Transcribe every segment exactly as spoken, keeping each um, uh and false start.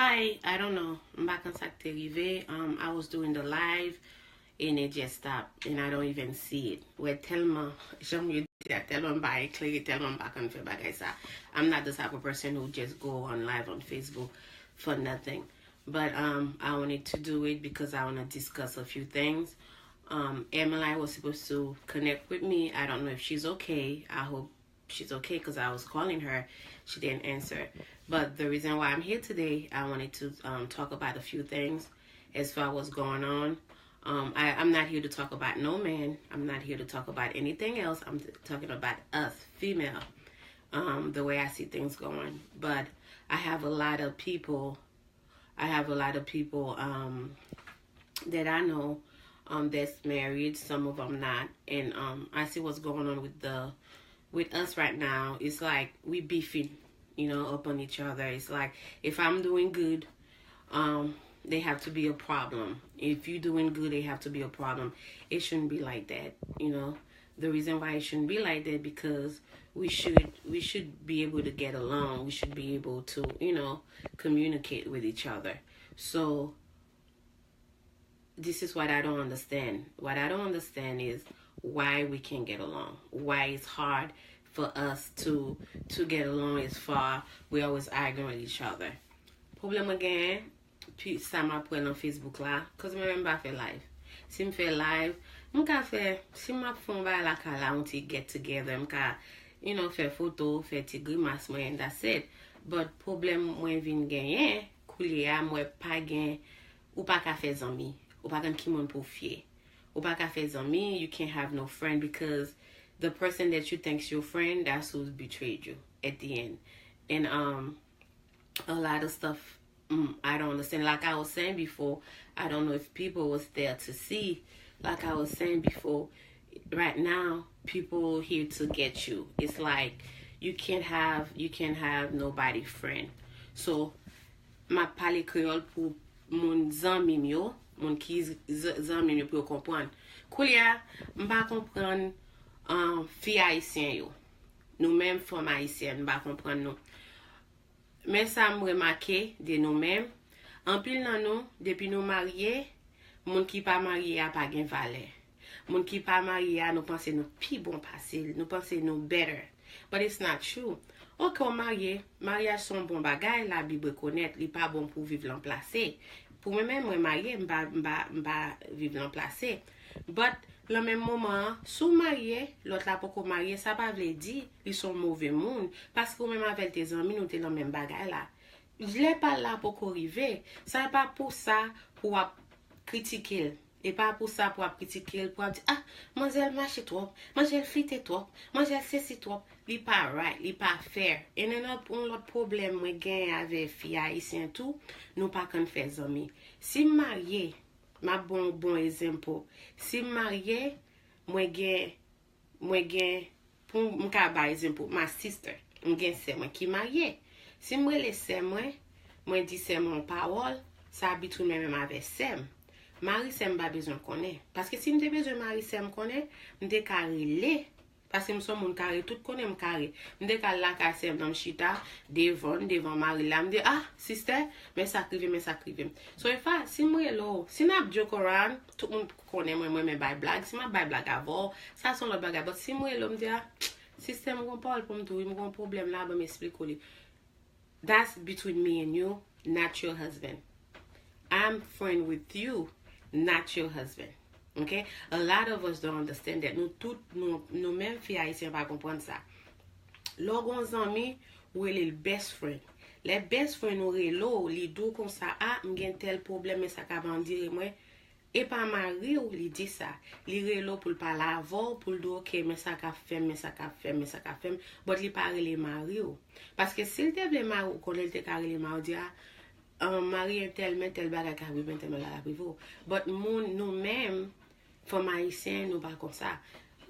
I, I don't know. M pa konn sa k te rive. Um, I was doing the live and it just stopped and I don't even see it. Wè tèlman, jan m di a, tèlman m pa eklere, tèlman m pa konn fè bagay sa. I'm not the type of person who just go on live on Facebook for nothing. But um, I wanted to do it because I want to discuss a few things. Um, Emily was supposed to connect with me. I don't know if she's okay. I hope she's okay because I was calling her. She didn't answer. But the reason why I'm here today, I wanted to um, talk about a few things as far as what's going on. Um, I, I'm not here to talk about no man. I'm not here to talk about anything else. I'm t- talking about us, female, um, the way I see things going. But I have a lot of people I have a lot of people um, that I know um, that's married, some of them not, and um, I see what's going on with the with us right now. It's like we beefing, you know, up on each other. It's like if I'm doing good, um, they have to be a problem. If you're doing good, they have to be a problem. It shouldn't be like that, you know. The reason why it shouldn't be like that because we should we should be able to get along. We should be able to, you know, communicate with each other. So this is what I don't understand. What I don't understand is why we can't get along. Why it's hard for us to to get along as far we always arguing with each other. Pwoblèm mwen genyen, pi sa m ap wè nan Facebook la, koz mwen menm m pa fè live. Si m fè live, m ka fè, si m ap fè yon bagay lakay la, yon ti get together, m ka, you know, fè foto, fè ti grimas mwen, that's it. But pwoblèm mwen vin genyen, koulye a, m wè pa gen, ou pa ka fè zanmi. Ou pa konn ki moun pou w fye. Ou pa ka fè zanmi, you can't have no friend because the person that you think's your friend, that's who betrayed you at the end. And um, a lot of stuff mm, I don't understand. Like I was saying before, I don't know if people was there to see. Like I was saying before, right now, people here to get you. It's like you can't have you can't have nobody friend. So, m ap pale kreyòl pou moun zanmi m yo, moun ki z- z- zanmi m yo pou yo konprann. Koulye a, m pa konprann um, fi ayisyen yo. Nou menm fanm ayisyèn, m pa konprann nou. Men sa m remake de nou menm, anpil nan nou, depi nou marye, moun ki pa marye a pa gen valè. Moun ki pa marye a, nou panse nou pi bon pase l, nou panse nou better. But it's not true. Ok, w marye, maryaj se yon bon bagay, Labib rekonèt, li pa bon pou w viv lan plase. Pou mwen menm, mwen marye, m pa, m pa, m pa viv lan plase. But, lan menm moman an, si w marye, lòt la poko marye, sa pa vle di li se yon move moun, paske ou menm avè l te zanmi, nou te lan menm bagay la. Lè pa l la poko rive, sa pa pou sa pou w ap kritike l. E pa pou sa pou w ap kritike l, pou w ap di, ah, manzèl mache twòp, manzèl flite twòp, manzèl sesi twòp. Li pa right, li pa fair. E nan yon lòt pwoblèm mwen genyen avè fi ayisyen tou, nou pa konn fè zanmi. Si m marye, m ap ba w yon bon egzanp. Si m marye, mwen gen, mwen gen, pou m ka ba egzanp, my sister, m gen sè mwen ki marye. Si m rele sè mwen, mwen di sè mwen yon pawòl, sa between mwen menm avè sè m. Mari sè m pa bezwen konnen. Paske si m te bezwen mari sè m konnen, m te ka rele. Paske m se yon moun kare, tout konnen m kare. M te ka al lakay sè m nan m chita, devan l, devan mari l la, m di, ah, sister, men sa k rive, men sa k rive m. So, epa, si m rele w, si n ap joke around, tout moun konnen mwen, mwen, mwen bay blag. Si m ap bay blag avè w, sa se yon lòt bagay. But si m rele w, m di, ah, sister, m gon pawòl pou m di w, wi, m gon pwoblèm la, ban m esplike w li. That's between me and you, not your husband. I'm friend with you, not your husband. Okay? A lot of us don't understand that. Nou tout, nou, nou menm fi ayisyen pa konprann sa. Lè w gon zanmi, ou rele l best friend. Lè best friend ou rele w, li di w konsa, ah, m gen tèl pwoblèm, men sa k ap andire mwen. E pa mari w li di sa. Li rele w pou l pale avè w, pou l di w, ok, men sa k ap fè m, men sa k ap fè m, men sa k ap fè m. But li pa rele mari w. Paske si l te vle mari w konnen, l te ka rele mari w, di a, ah, mari entèl, men tèl bagay k ap rive entèl, men bagay k ap rive w. But moun, nou menm, fanm ayisyen, nou pa konsa.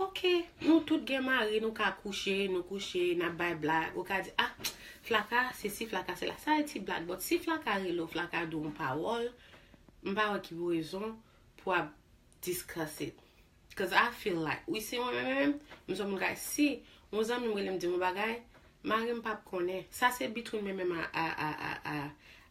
Ok, nou tout gen mari, nou ka kouche, nou kouche, n ap bay blag. Ou ka di, ah, Flaka, sesi, Flaka, sela. Sa e ti blag, but si Flaka rele w, Flaka di w yon pawòl, m pa wè ki rezon pou ap discuss it. Cause I feel like, wi, si mwen menm, menm, m se yon moun kay, si yon zanmi m rele m di m yon bagay, mari m p ap konnen. Sa se between mwen menm a, a, a, a, a,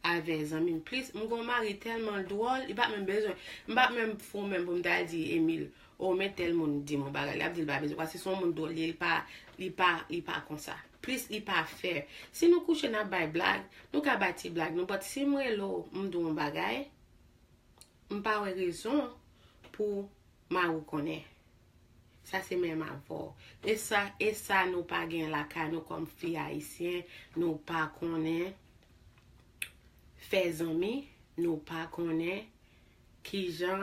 avè zanmi m. Plis, m gon mari tèlman dwòl, li pa menm bezwen. M pa menm fou menm pou m ta di Emil, o, men tèl moun di m yon bagay, l ap di l pa bezwen. Paske se yon moun dwòl, li, li pa, li pa, li pa konsa. Plis, li pa fè. Si nou kouche, n ap bay blag, nou ka bay ti blag nou. But si m rele w, m di w yon bagay, m pa wè rezon pou mari w konnen. Sa se menm avè w. E sa, e sa nou pa gen lakay nou kòm fi ayisyen, nou pa konnen fè zanmi, nou pa konnen kijan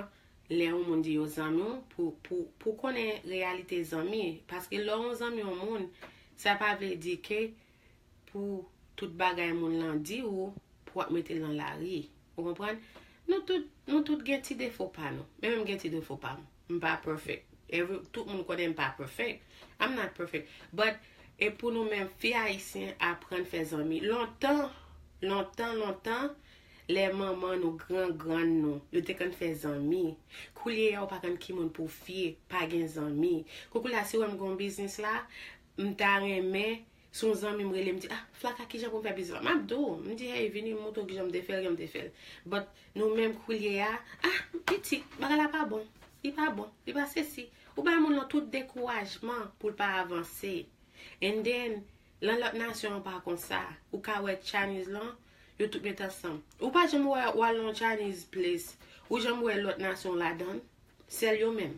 lè yon moun di yo zanmi w, pou, pou, pou konnen reyalite zanmi. Paske lè yon zanmi yon moun, sa pa vle di ke pou tout bagay moun lan di ou, pou w ap mete l nan lari. Ou konprann? Nou tout, nou tout gen ti defo pa nou. Men menm gen ti defo pa m. M pa perfect. Every, tout moun konnen m pa perfect. I'm not perfect. But, e pou nou menm, fi ayisyen, aprann fè zanmi. Lontan, lontan, lontan, lè manman nou, gran grann nou, yo te konn fè zanmi. Koulye a, ou pa konn ki moun pou w fye, pa gen zanmi. Koulye a, si w wè m gon biznis la, m ta renmen, si yon zanmi m rele m di, ah, Flaka, kijan pou m fè biznis la? M ap di w, m di, hey, vini, m montre w kijan m te fè l, jan m te fè l. But, nou menm koulye a, ah, pitit, bagay la pa bon, li pa bon, li pa sesi. Ou bay moun lan tout dekourajman pou l pa avanse. And then, lan lòt nasyon an pa konsa. Ou ka wè Chinese lan, yo tout met ansanm. Ou pa janm wè, w al nan Chinese place, ou janm wè lòt nasyon ladan l, sèl yo menm.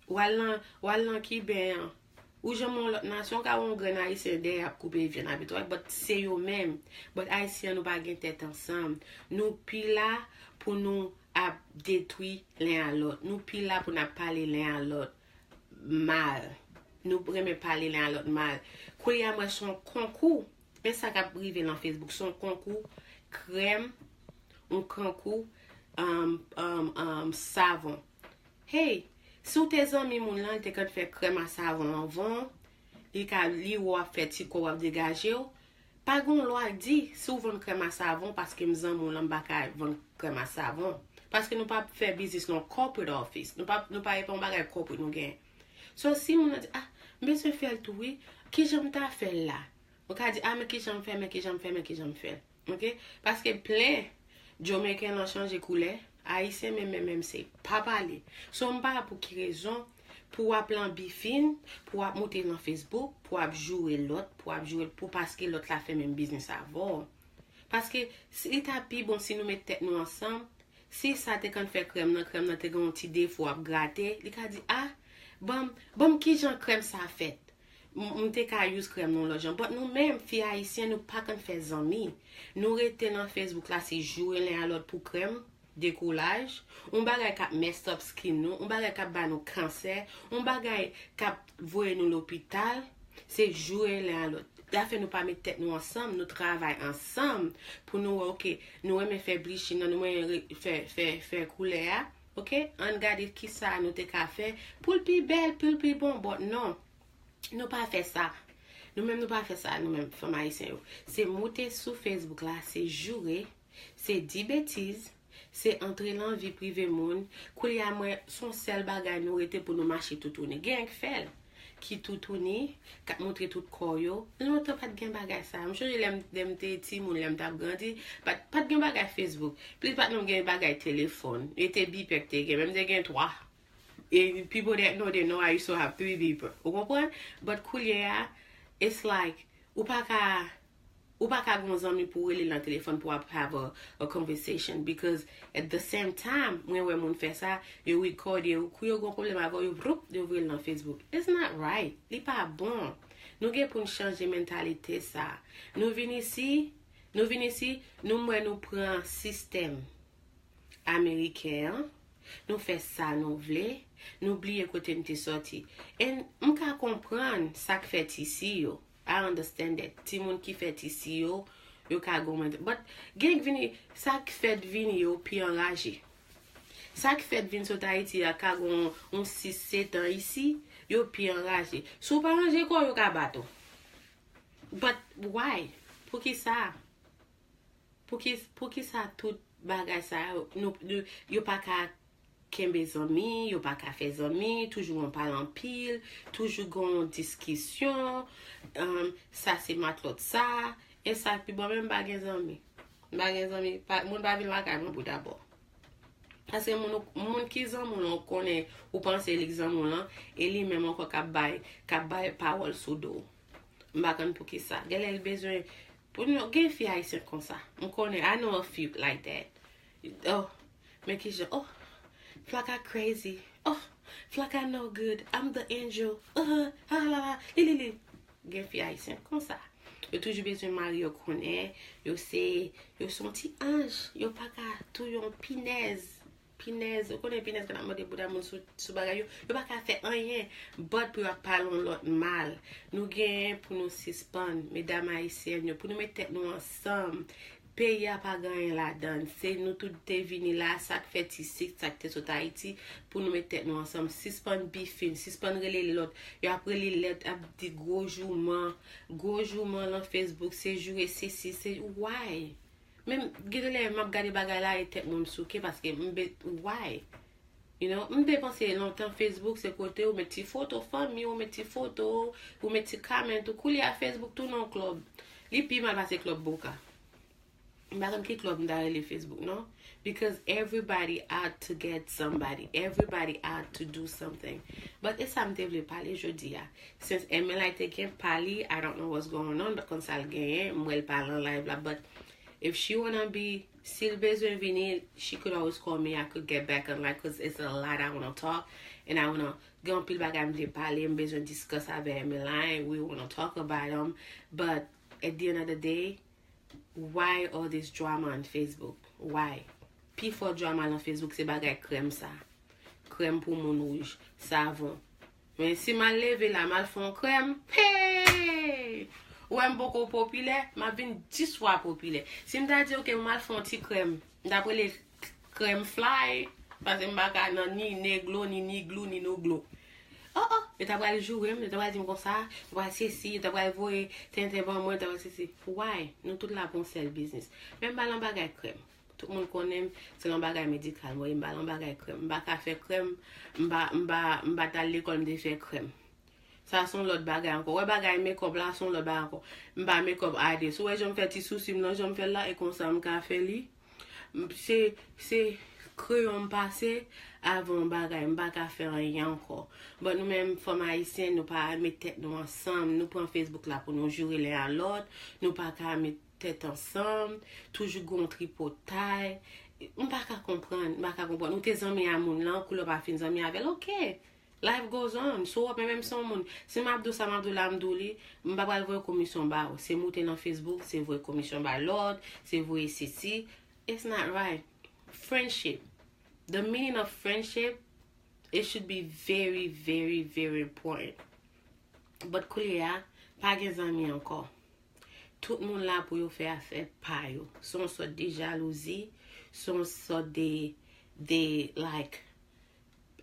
W al nan, w al nan Kiben an, ou janm wè yon lòt nasyon, ou ka wè yon grenn ayisyen dèyè ap koupe vyann, ap netwaye, but se yo menm. But ayisyen, nou pa gen tèt ansanm. Nou pi la pou nou ap detwi len a lòt. Nou pi la pou n ap pale len a lòt mal. Nou renmen pale len a lòt mal. Koulye a, m wè se yon konkou. Men sa k ap rive lan Facebook, se yon konkou krèm, yon konkou, um, um, um, savon. Hey, si w te zanmi moun lan, li te konn fè krèm a savon anvan w, li ka, li wè w ap fè ti kòb, w ap degaje w, pa gen yon lwa k di, si w vann krèm a savon, paske m zanmi w lan, m pa ka vann krèm a savon. Paske nou pa fè biznis nan corporate office. Nou pa, nou pa, e pa yon bagay corporate nou genyen. So, si moun nan di, ah, m bezwen fè l tou, wi, kijan m ta fè l la? Ou ka di, ah, men kijan m fè, men kijan m fè, men kijan m fè l. Oke? Paske plen, Jamaican lan chanje koulè, Ayisyen menm, menm, menm, se pa pale. So, m pa wè pou ki rezon, pou w ap lan bifin, pou w ap moute lan Facebook, pou w ap joure lòt, pou w ap joure, pou paske lòt la fè menm biznis avè w. Paske, si, li ta pi bon si nou met tèt nou ansanm, si sa te konn fè krèm nan, krèm nan te gen yon ti defo ap grate, li ka di, ah, ban m, ban m kijan krèm sa fèt. M, m te ka use krèm nan yon lòt jan. But nou menm, fi ayisyen, nou pa konn fè zanmi. Nou rete nan Facebook la, se joure len a lòt pou krèm, dekoulaj, yon bagay k ap mess up skin nou, yon bagay k ap ba nou kansè, yon bagay k ap voye nou lopital, se joure len a lòt. Dafè nou pa met tèt nou ansanm, nou travay ansanm pou nou wè, oke, nou renmen fè bleaching nan, nou renmen re-, fè, fè, fè koulè a, oke, ann gade kisa nou te ka fè pou l pi bèl, pou l pi bon, but non, nou pa fè sa. Nou menm nou pa fè sa, nou menm fanm ayisyen yo. Se moute sou Facebook la, se joure, se di betiz, se antre lan vi prive moun. Koulye a, mwen, se yon sèl bagay nou rete pou nou mache toutouni. Gen k fè l, ki toutouni, k ap montre tout kò yo. Lontan pa t gen bagay sa. M chonje lè m, lè m te timoun, lè m t ap grandi, pa t, pa t gen bagay Facebook. Plis pa t menm gen bagay telefòn. E te bipè k te gen, menm te gen twa. E people that know, they know I used to have three beeper. Ou konprann? But koulye a, it's like, ou pa ka, ou pa ka gon zanmi pou w rele nan telefòn pou w ap have a, a conversation. Because at the same time, mwen wè moun fè sa, yo rekòde, yo, kou yo gon pwoblèm avè w, yo, vroup, yo voye l nan Facebook. It's not right. Li pa bon. Nou gen pou n chanje mentalite sa. Nou vin isi, nou vin isi, nou wè nou pran sistèm ameriken an, nou fè sa nou vle, nou bliye kote n te sòti. And m ka konprann sa k fèt isi yo. I understand that. Timoun ki fèt isi yo, yo ka goumen. But gen k vini, sa k fèt vini yo pi anraje. Sa k fèt vin sot Ayiti a ka gon yon sis, sèt an isi, yo pi anraje. Si w pa ranje kò w, yo ka bat ou. But why? Poukisa? Pouki, poukisa tout bagay sa yo, nou, nou, yo pa ka kenbe zanmi, yo pa ka fè zanmi, toujou yon pale anpil, toujou gen yon diskisyon, um, sa se matlòt sa, e sa k pi bon, menm m pa gen zanmi. M pa gen zanmi, pa, moun pa vin lakay mwen pou dabò. Paske moun, moun ki zanmi w lan, ou konnen, ou panse li k zanmi w lan, e li menm ankò k ap bay, k ap bay pawòl sou do w. M pa konn poukisa. Genlè l bezwen, pou nou, gen fi ayisyen konsa. M konnen, I know a few like that. Oh, men kijan, oh, Flocka crazy. Oh, Flocka no good. I'm the angel. Uh, ha, ha, ha. Li, li, li. Gen fi ayisyen konsa. Yo toujou bezwen mari yo konnen yo se, yo se yon ti anj. Yo pa ka touye yon pinèz. Pinèz, ou konnen pinèz kan ap mande bouda moun sou, sou bagay yo. Yo pa ka fè anyen. But pou yo ap pale yon lòt mal. Nou genyen pou nou sispann, medam ayisyèn yo, pou nou met tèt nou ansanm. Peyi a pa gen anyen ladan l. Se nou tout te vini la, sa k fèt isit, sa k te sot Ayiti, pou nou met tèt nou ansanm. Sispann bifin, sispann rele lòt. Yo ap rele lòt, ap di gwo jouman, gwo jouman lan Facebook, se joure sesi, se why? Menm, gen de lè, m ap gade bagay la, e tèt mwen m souke, paske m be, why? You know, m te panse lontan Facebook se kote ou met ti foto fanmi, ou met ti foto, ou met ti comment, ou koulye a Facebook tounen yon club. Li pi mal pase club Boca. M pa konn ki club m ta rele Facebook, non? Because everybody out to get somebody. Everybody out to do something. But e sa m te vle pale jodi a. Since Emily te gen pa li, I don't know what's going on, but konn sa l genyen, m wè l pale an live la, but if she wanna be, si l bezwen vini, she could always call me, I could get back on live, cause it's a lot I wanna talk, and I wanna, gen anpil bagay m vle pale, m bezwen discuss avè Emeline, we wanna talk about them, but at the end of the day, why all this drama on Facebook? Why? Pi fò drama lan Facebook se bagay krèm sa. Krèm pou moun wouj, savon. Men si m al leve la, m al fè yon krèm, hey! Ou wè m poko popilè, m ap vin dis fwa popilè. Si m ta di, ok, m al fè yon ti krèm, m t ap rele krèm fly, paske m pa ka nan ni neglo, ni niglou, ni nouglo. Oh, oh, yo ta pral joure m, yo ta pral di m konsa, yo ta pral sesi, yo ta pral voye tenten ban mwen, yo ta pral sesi. Why? Nou tout la pou yon sèl biznis. Men m pa lan bagay krèm. Tout moun konnen m, se lan bagay medikal mwen ye, m pa lan bagay krèm. M pa ka fè krèm, m pa, m pa, m pa t al lekòl, m te fè krèm. Sa se yon lòt bagay ankò. Wè bagay makeup la, se yon lòt bagay ankò. M pa makeup artist. Ou wè jan m fè ti sousi m nan, jan m fè l la, e konsa m ka fè li. M, se, se kreyon m pase avan yon bagay. M pa ka fè anyen ankò. But nou menm, fanm ayisyen, nou pa met tèt nou ansanm. Nou pran Facebook la pou nou joure len a lòt. Nou pa ka met tèt ansanm. Toujou gon tripotay. M pa ka konprann. M pa ka konprann. Ou te zanmi a moun lan, kou lè w pa fin zanmi avè l, ok. Life goes on. So, w ap menm si yon moun. Si m ap di w sa, m ap di w la, m di w li, m pa pral voye komisyon ba ou. Se moute nan Facebook, se voye komisyon ba lòt, se voye sesi. It's not right. Friendship. The meaning of friendship, it should be very, very, very important. But koulye a, pa gen zanmi ankò. Tout moun la pou yo fè afè pa yo. Se yon sòt de jalouzi, se yon sòt de, de, like,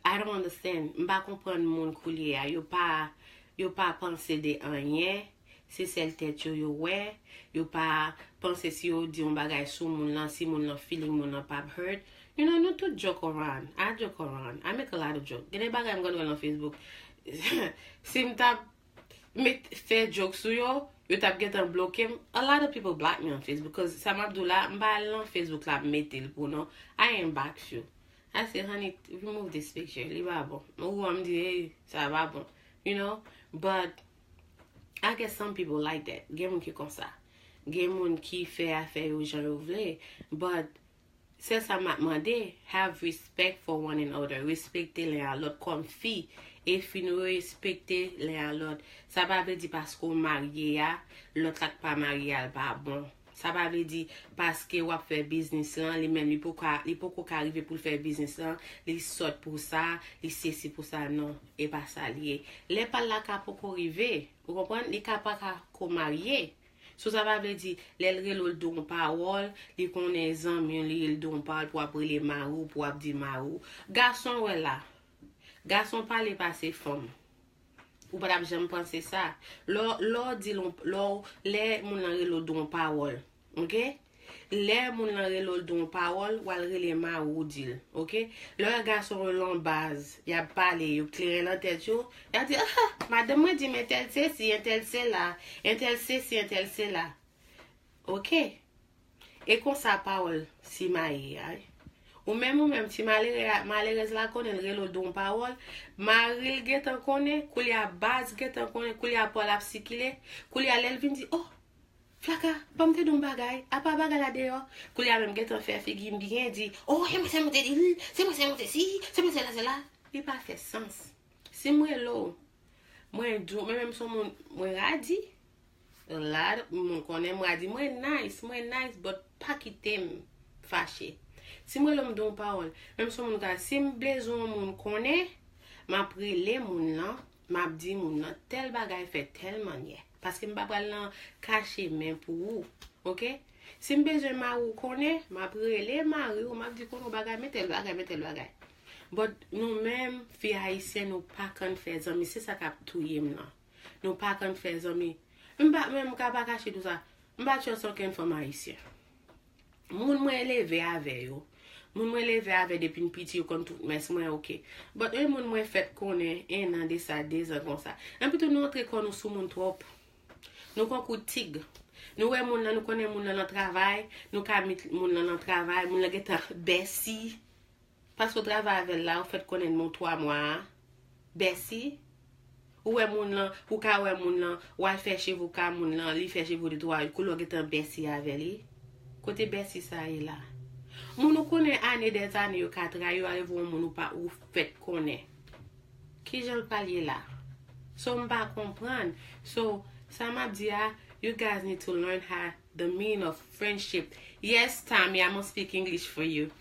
I don't understand. M pa konprann moun koulye a. Yo pa, yo pa panse de anyen. Se sèl tèt yo yo wè. Yo pa panse si yo di yon bagay sou moun lan, si moun lan feeling moun lan p ap hurt. You know, nou tout joke around. I joke around. I make a lot of joke. Gen de bagay m konn wè lan Facebook. Si m t ap met, fè joke sou yo, yo t ap gentan bloke m. A lot of people block me on Facebook, 'cause sa m ap di w la, m pa al nan Facebook la ap mete l pou non. I inbox you. I say, honey, remove this picture. Li pa bon. Ou wè m di, hey, sa pa bon. You know? But I guess some people like that. Gen moun ki konsa. Gen moun ki fè afè yo jan yo vle. But sèl sa m ap mande, have respect for one another. Respekte len a lòt kòm fi. E fi nou respekte len a lòt. Sa pa vle di paske w marye a, lòt la k pa marye a, l pa bon. Sa pa vle di paske w ap fè biznis lan, li menm li poko, li poko ka rive pou l fè biznis lan, li sòt pou sa, li sesi pou sa, non, e pa sa l ye. Lè pa l la ka poko rive, ou konprann, li ka pa ka ko marye. So sa pa vle di, lè l rele w, l di w yon pawòl, li konnen zanmi w, li, li di w yon pawòl pou w ap rele mari w, pou w ap di mari w. Gason wè la. Gason pale pase fanm. Ou pa t ap janm panse sa. Lè w, lè w di l yon, lè w, lè moun lan rele w, di w yon pawòl. Ok? Lè moun lan rele w, l di w yon pawòl, w al rele mari w, di l. Ok? Lè w wè gason yo lan baz, y ap pale, yo kleren nan tèt yo, y ap di, ah, madanm mwen di m entèl sesi, entèl sela, entèl sesi, entèl sela. Ok? E konsa pawòl simaye a. Ou menm, ou menm, ti malere, malerèz la konnen l rele w di yon pawòl, mari l gentan konnen, koulye a baz gentan konnen, koulye a pawòl ap sikile, koulye a lè l vin di, oh, Flaka, ban m te di yon bagay, apa bagay la deyò, koulye a menm gentan fè figi m byen di, oh, se mwen sèlman te di l, se mwen sèlman te si, se mwen sèlman sèla. Li pa fè sans. Si m rele w, mwen di w, men menm si yon moun, mwen radi, la, moun konnen m radi, mwen nice, mwen nice, but pa kite m fache. Si m rele w m di yon pawòl, menm si yon moun ka, si m bezwen yon moun konnen, m ap rele moun nan, m ap di moun nan, tèl bagay fè tèl mannyè. Paske m pa pral nan kache men pou ou, oke? Si m bezwen mari w konnen, m ap rele mari w, m ap di konnen yon bagay, men tèl bagay, men tèl bagay. But nou menm, fi ayisyen, nou pa konn fè zanmi, se sa k ap touye m nan. Nou pa konn fè zanmi. M pa, men m ka pa kache tou sa. M pa trust okenn fanm ayisyen. Moun mwen leve avè yo. Moun mwen leve avè depi m piti, yo konn tout mès mwen, oke. But e moun mwen fèt konnen en an de sa, de zan konsa. Anpi tou nou antre kò nou sou moun twòp. Nou konkou tig. Nou wè moun nan, nou konnen moun nan nan travay, nou ka meet moun nan nan travay, moun nan gentan bèsi. Paske w travay avè l la, ou fèt konnen l nan twa mwa a. Bèsi. Ou wè moun lan, ou ka wè moun lan, w al fè cheve w ka moun lan, li fè cheve w de twa jou, koulye w gentan bèsi avè li. Kote bèsi sa ye la? Moun ou konnen ane dèzane yo ka trayi w, arive yon moun ou pa, ou fèt konnen. Kijan l pral ye la? So, m pa konprann. So, sa m ap di a, you guys need to learn how the meaning of friendship. Yes, Tammy, I'm gonna speak English for you.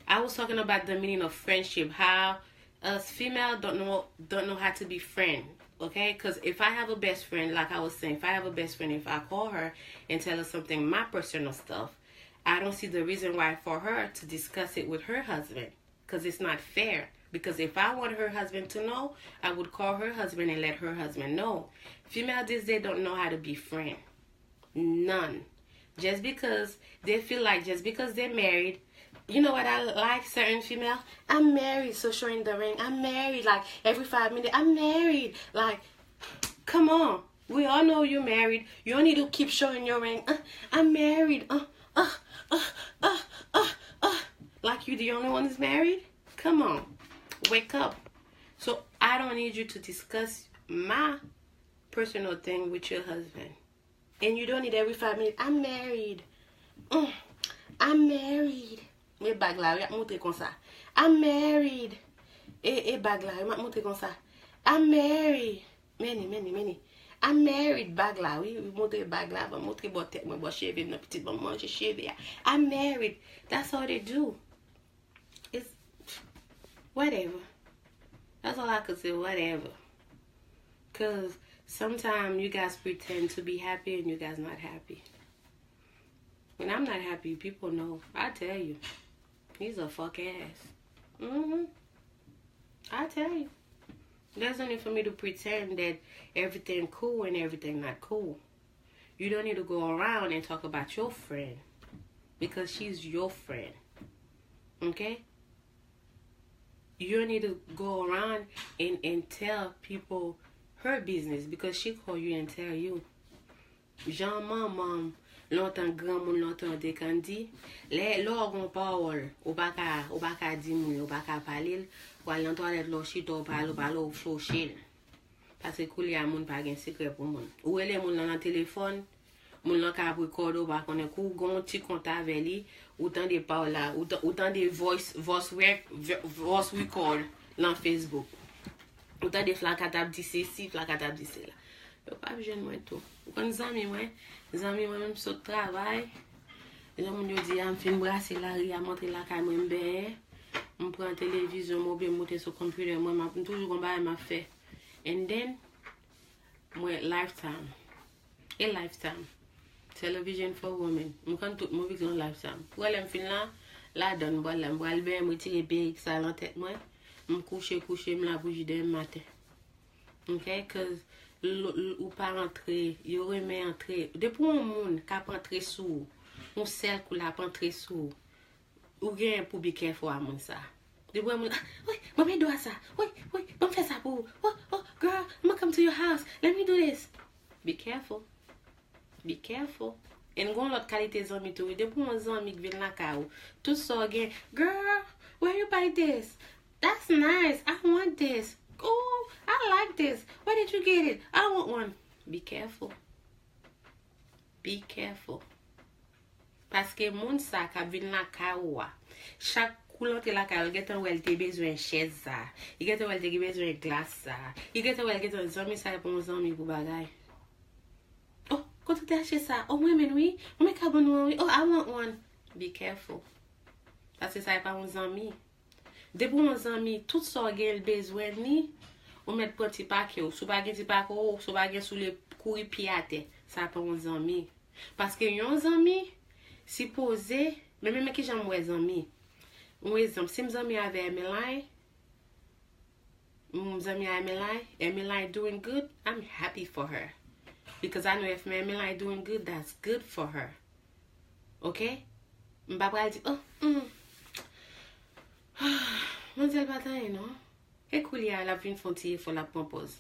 I was talking about the meaning of friendship, how us female don't know don't know how to be friend, okay? Because if I have a best friend, like I was saying, if I have a best friend, if I call her and tell her something, my personal stuff, I don't see the reason why for her to discuss it with her husband, because it's not fair. Because if I want her husband to know, I would call her husband and let her husband know. Female these days don't know how to be friend. None. Just because they feel like, just because they're married, you know what I like certain female? I'm married, so showing the ring. I'm married, like, every five minutes, I'm married. Like, come on. We all know you married. You don't need to keep showing your ring. Uh, I'm married. Uh, uh, uh, uh, uh, uh. Like you the only one is married? Come on. Wake up. So I don't need you to discuss my personal thing with your husband. And you don't need every five minutes. I'm married. Mm, I'm married. Men bag la, y ap montre konsa. I'm married. E, e bag la, y ap montre konsa. I'm married. Meni, meni, meni. I'm married, bag la, wi. Wi, montre bag la, ban montre bò tèt mwen, bò cheve m nan, pitit, ban manje cheve a. I'm married. That's all they do. It's whatever. That's all I could say, whatever. Because sometimes you guys pretend to be happy and you guys not happy. When I'm not happy, people know. I tell you. He's a fuck ass. Mm-hmm. I tell you. There's no need for me to pretend that everything cool and everything not cool. You don't need to go around and talk about your friend because she's your friend. Okay? You don't need to go around and, and tell people her business because she call you and tell you. Jan manman m, lontan granmoun lontan yo te konn di, lè, lè w gen yon pawòl, ou pa ka, ou pa ka di moun, ou pa ka pale l, w al nan twalèt, lè w chita, w pale, w pale, w fwoche l. Paske koulye a moun pa gen sekrè pou moun. Ou rele moun nan nan telefòn, moun nan ka ap rekòde w, ou pa konnen kou, ou gen yon ti kont avè li, ou tande pawòl la, ou ta-, ou tande voice, voice rec-, vo-, voice record nan Facebook. Ou tande Flaka t ap di sesi, Flaka t ap di sela. Yo p ap jwenn mwen tou. Ou konn zanmi mwen? Zanmi mwen menm sot travay. Jan moun yo di a, m fin brase lari a, m antre lakay mwen, m benyen. M pran televizyon m oubyen m moute sou konpitè mwen, m ap, m toujou gon bagay m ap fè. And then, mwen Lifetime. E Lifetime. Television for women. M konn tout movie k lan Lifetime. Pou lè m fin la, ladan m pral la, m pral benyen, m retire perik sa lan tèt mwen. M kouche, kouche, m la pou jis demen maten. Ok? Cause l-, l-, ou pa antre, yo renmen antre. Depi yon moun k ap antre sou ou, yon sèl kou l ap antre sou ou, ou genyen pou be careful a moun sa. Depi w wè moun, ah, wi, ban m ede w a sa. Wi, wi, ban m fè sa pou ou. Oh, oh, girl, I'ma come to your house. Let me do this. Be careful. Be careful. And gon lòt kalite zanmi tou wi. Depi yon zanmi k vin lakay ou, tout sa w gen, "Girl, where you buy this? That's nice. I want this. Oh, I like this. Where did you get it? I want one." Be careful. Be careful. Paske moun sa k ap vin lakay ou a, chak kou l antre lakay ou, li gentan wè l te bezwen chèz sa. Li gentan wè l te bezwen glas sa. Li gentan wè l gentan zanmi sa e pa yon zanmi pou bagay. "Oh, kote w te achte sa? Oh, mwen renmen l wi. Mwen renmen kabòn ou an wi. Oh, I want one." Be careful. Paske sa e pa yon zanmi. Depi yon zanmi, tout sa w gen l bezwen ni, ou mèt pran ti pake w. Si w pa gen ti pake w, si w pa gen soulye, kouri pye atè. Sa pa yon zanmi. Paske yon zanmi sipoze, men men men kijan m wè zanmi. Yon egzanp, si m zanmi avè Emeline, m zanmi a Emeline, Emeline doing good, I'm happy for her. Because I know if Emeline doing good, that's good for her. Ok? M pa pral di, "Oh, mm. Manzèl pa t anyen non." E koulye a, l ap vin fè yon ti efò, l ap pran pòz.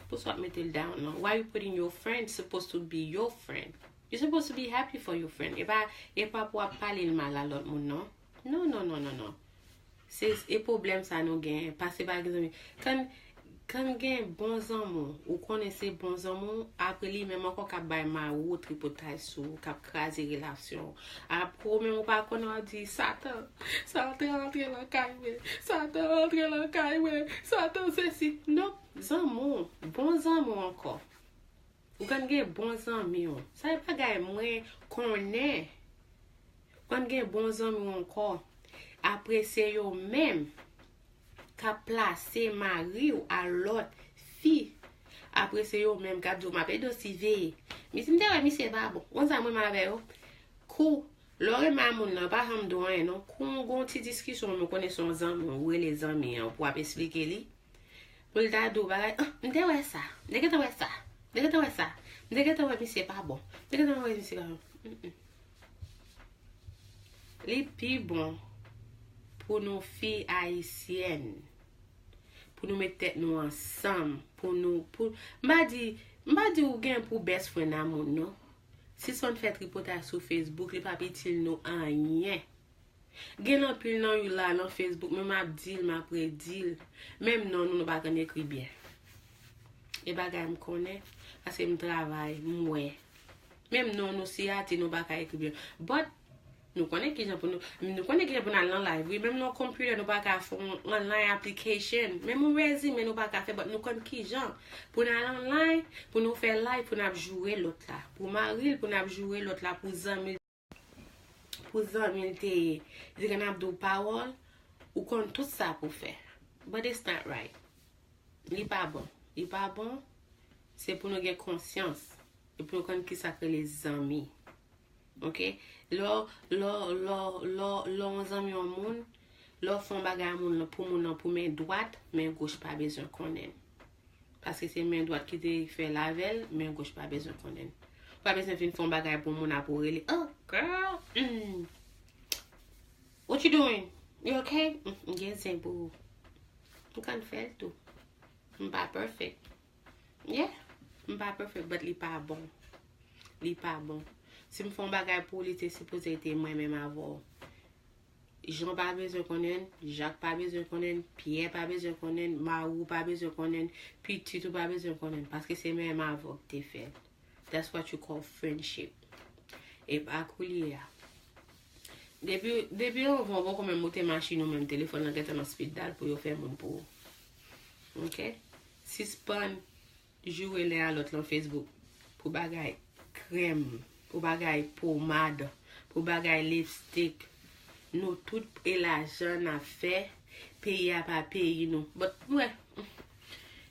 Pou sa w ap mete l down non. Why you putting your friend supposed to be your friend? You supposed to be happy for your friend. E pa, e pa pou w ap pale l mal a lòt moun non. Non, non, non, non, non. Se, e pwoblèm sa nou genyen. Pase pa gen zanmi. Kan, kan gen bon zanmi w, ou konnen se bon zanmi w, apre li menm ankò k ap bay mari w tripotay sou ou, k ap kraze relasyon w. Apre w menm ou pa konnen, w ap di, "Satan, Satan antre lakay mwen, Satan antre lakay mwen, Satan sesi." Non, zanmi w, bon zanmi w ankò. Ou konn gen bon zanmi w. Sa e bagay mwen konnen. Ou konn gen bon zanmi w ankò. Apre se yo menm k ap plase mari w a lòt fi. Apre se yo menm k ap di w, "M ap ede w siveye." Misye, m te wè misye pa bon. Konn sa mwen menm avè yo. Kou, lè w renmen a moun nan, pa janm di w anyen non. Kou w gon ti diskisyon, ou konnen se yon zanmi w, ou rele zanmi an pou w ap esplike li. Pou l ta di w bagay, "Ah, m te wè sa. M te gentan wè sa. M te gentan wè sa. M te gentan wè misye pa bon. M te gentan wè misye pa bon." Mm-mm. Li pi bon pou nou fi ayisyèn, pou nou met tèt nou ansanm, pou nou, pou, m pa di, m pa di ou gen pou best friend a moun non. Si s on fè tripotay sou Facebook, li p ap itil nou anyen. Gen anpil nan yo la nan Facebook, men m ap di l, m ap redi l. Menm non nou, nou pa konn ekri byen. E bagay m konnen, paske m travay, m wè. Menm non nou, siyati nou pa ka ekri byen. But, nou konnen kijan pou nou, nou konnen kijan pou n al nan live. Wi, menm nan computer nou pa ka fè yon online application. Menm yon resume nou pa ka fè, but nou konn kijan pou n al online, pou nou fè live, pou n ap joure lòt la. Pou mari l, pou n ap joure lòt la, pou zanmi l, pou zanmi l te ye. Li te konn ap di w pawòl, ou konn tout sa pou fè. But it's not right. Li pa bon. Li pa bon. Se pou nou gen konsyans. E pou nou konn kisa k rele zanmi. Ok? Lè w, lè w, lè w, lè w, lè w yon zanmi yon moun, lè w fè yon bagay a moun nan, pou moun nan, pou men dwat, men goch pa bezwen konnen. Paske se men dwat ki te fè l avè l, men goch pa bezwen konnen. Ou pa bezwen vin fè yon bagay pou moun apre w rele, "Oh, girl, mm. What you doing? You okay?" Mm, m gen zen pou ou. M konn fè l tou. M pa perfect. Yeah, m pa perfect, but li pa bon. Li pa bon. Si m fè yon bagay pou ou, li te sipoze rete mwen menm avè w. Jean pa bezwen konnen, Jacques pa bezwen konnen, Pierre pa bezwen konnen, Marou pa bezwen konnen, pitit ou pa bezwen konnen, paske se menm avè w k te fè l. That's what you call friendship. E pa koulye a. Depi, depi anvan, ou poko menm moute machin ou menm, telefòn nan gentan nan speed dial pou yo fè moun pou ou. Ok? Sispann joure len a lòt lan Facebook pou bagay krèm, pou bagay pomad, pou bagay lipstick. Nou tout e lajan n ap fè, peyi a pa peyi nou. But, m wè,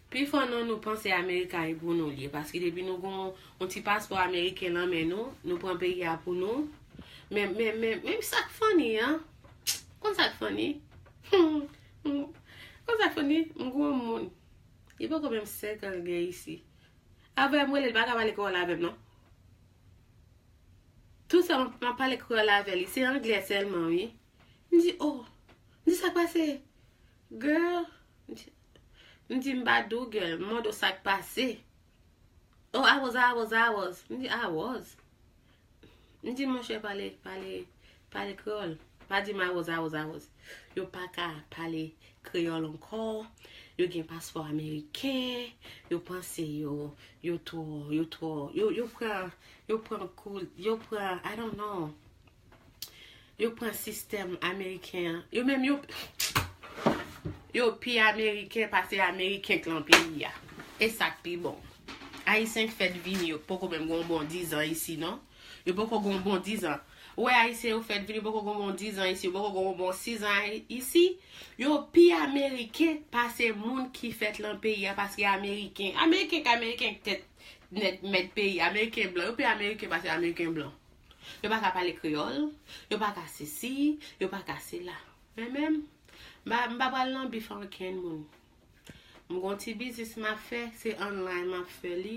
pifò nan nou panse Amerika e pou nou l ye, paske depi nou gon yon ti paspò ameriken nan men nou, nou pran peyi a pou nou. Men, men, men, men sa k funny an? Konn sa k funny? Konn sa k funny? M gon moun. Li poko menm senk an l gen isi. Avè m rele, li pa ka pale kreyòl avè m non. Tout sa m ap pale kreyòl avè li, se anglè sèlman wi. M di, "Oh." M di, "Sa k pase?" "Girl." M di, m di, "M pa di w girl, m mande w sa k pase." "Oh, I was, I was, I was." M di, "I was?" M di, monchè, pale, pale, pale kreyòl. Pa di m awoz, awoz, awoz. Yo pa ka pale kreyòl ankò. Yo gen paspò ameriken. Yo panse yo, yo twò, yo twò, yo, yo pran, yo pran kou, yo pran, I don't know. Yo pran sistèm ameriken an. Yo menm, yo, yo pi ameriken pase ameriken k lan peyi a. E sa k pi bon. Ayisyen k fèt vini, yo poko menm gon bon dizan isi, non. Yo poko gon bon dizan. Ou wè Ayisyen yo fèt vini, yo poko gon bon dizan isi, yo poko gon bon sizan isi. Yo pi ameriken pase moun ki fèt lan peyi a, paske ameriken, ameriken k ameriken k tèt nèt mèt peyi, ameriken blan, yo pi ameriken pase ameriken blan. Yo pa ka pale kreyòl, yo pa ka sesi, yo pa ka sela. Men menm, m pa, m pa pral nan bif ankenn moun. M gon ti biznis m ap fè, se online m ap fè li.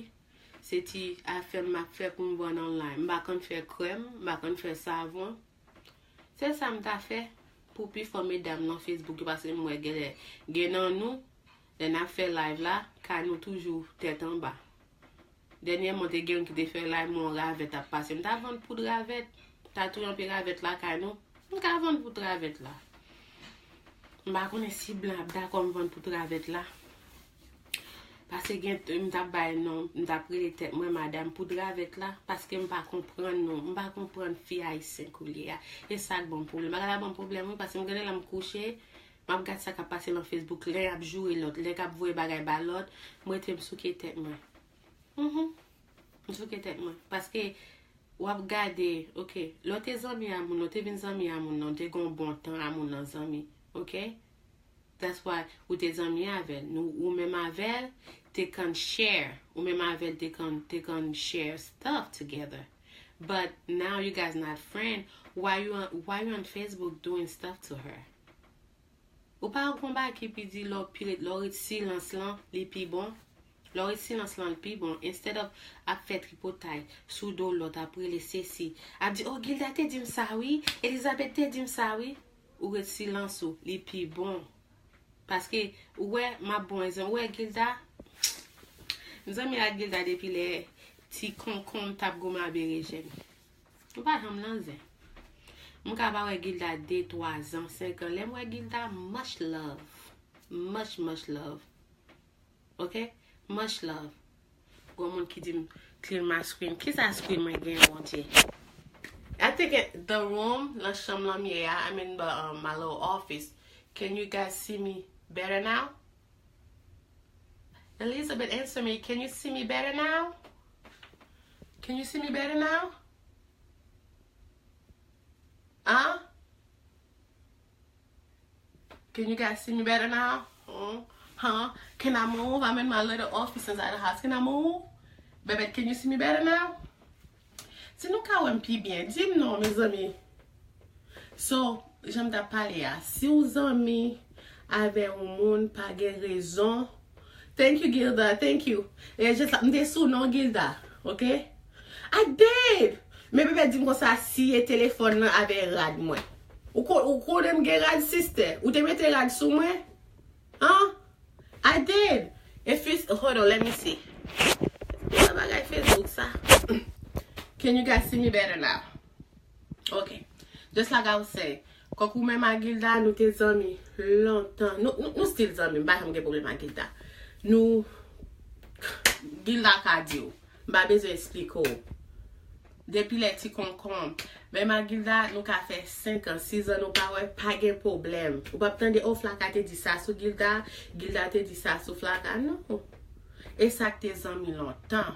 Se ti afè m ap fè pou m vann online. M pa konn fè krèm, m pa konn fè savon. Se sa m ta fè pou pifò medam nan Facebook yo, paske m wè genlè gen nan nou, lè n ap fè live la, kay nou toujou tèt anba. Dènyèman, te gen youn ki te fè live, m wè yon ravèt ap pase. M ta vann poud ravèt, m ta touye yon pye ravèt lakay nou. M ka vann poud ravèt la. M pa konnen si blan ap dakò m vann poud ravèt la. Paske gen, m t ap bay non, m t ap rele tèt mwen madam poud ravèt la, paske m pa konprann non, m pa konprann fi ayisyen koulye a. E sa k ban m pwoblèm. Bagay la ban m pwoblèm, wi, paske m gen lè m kouche, m ap gad sa k ap pase lan Facebook, lè y ap joure lòt, lè k ap voye bagay ba lòt, m rete m souke tèt mwen. Mhm. M souke tèt mwen. Paske w ap gade, ok, lè w te zanmi a moun nan, w te vin zanmi a moun nan, w te gen yon bon tan a moun nan zanmi, ok? That's why ou te zanmi avè l. Nou, ou menm avè l te konn share. Ou menm avè l te konn, te konn share stuff together. But now you guys not friend. Why you on, why you on Facebook doing stuff to her? Ou pa wè gon bagay ki pi di lè w pi ret, lè w ret silans lan, li pi bon. Lè w ret silans lan, li pi bon. Instead of ap fè tripotay sou do lòt, ap rele sesi, ap di, "Oh, Gilda te di m sa wi, Elizabeth te di m sa wi." Ou ret silans ou, li pi bon. Paske, ou wè, m ap bon egzanp. Ou wè Gilda? M zanmi ak Gilda depi lè ti konkonm t ap goumen a berejèn. M pa janm nan zen. M ka pa wè Gilda de, twa zan, senk an. Lè m wè Gilda, much love. Much, much love. Ok? Much love. Gon moun ki di m clean my screen. Kisa screen mwen gen, Bondye? I think it, the room, nan chanm lan m ye a, I'm in the, um, my little office. Can you guys see me better now? Elizabeth, answer me. Can you see me better now? Can you see me better now? Huh? Can you guys see me better now? Huh? Huh? Can I move? I'm in my little office inside the house. Can I move? Bebet, can you see me better now? Si nou ka wè m pi byen, di m non, mezanmi. So, jan m t ap pale a, si w zanmi avè yon moun, pa gen rezon. Thank you, Gilda, thank you. E jis la, m te sou non Gilda, ok? I did! Men bebe di m konsa, siye telefòn nan avè rad mwen. Ou ko-, ou konnen m gen rad, sister? Ou te mete rad sou mwen? Huh? I did. If you, hold on, let me see. Sa bagay Facebook sa. Can you guys see me better now? Ok. Just like I was saying, kòk ou menm ak Gilda, nou te zanmi lontan. Nou, nou, nou still zanmi, m pa janm gen pwoblèm ak Gilda. Nou, Gilda ka di w. M pa bezwen eksplike w. Depi lè ti konkonm. Menm ak Gilda, nou ka fè senk an, sis an, nou pa wè, pa gen pwoblèm. Ou p ap tande, "Oh, Flaka te di sa sou Gilda, Gilda te di sa sou Flaka." Non. E sa k te zanmi lontan.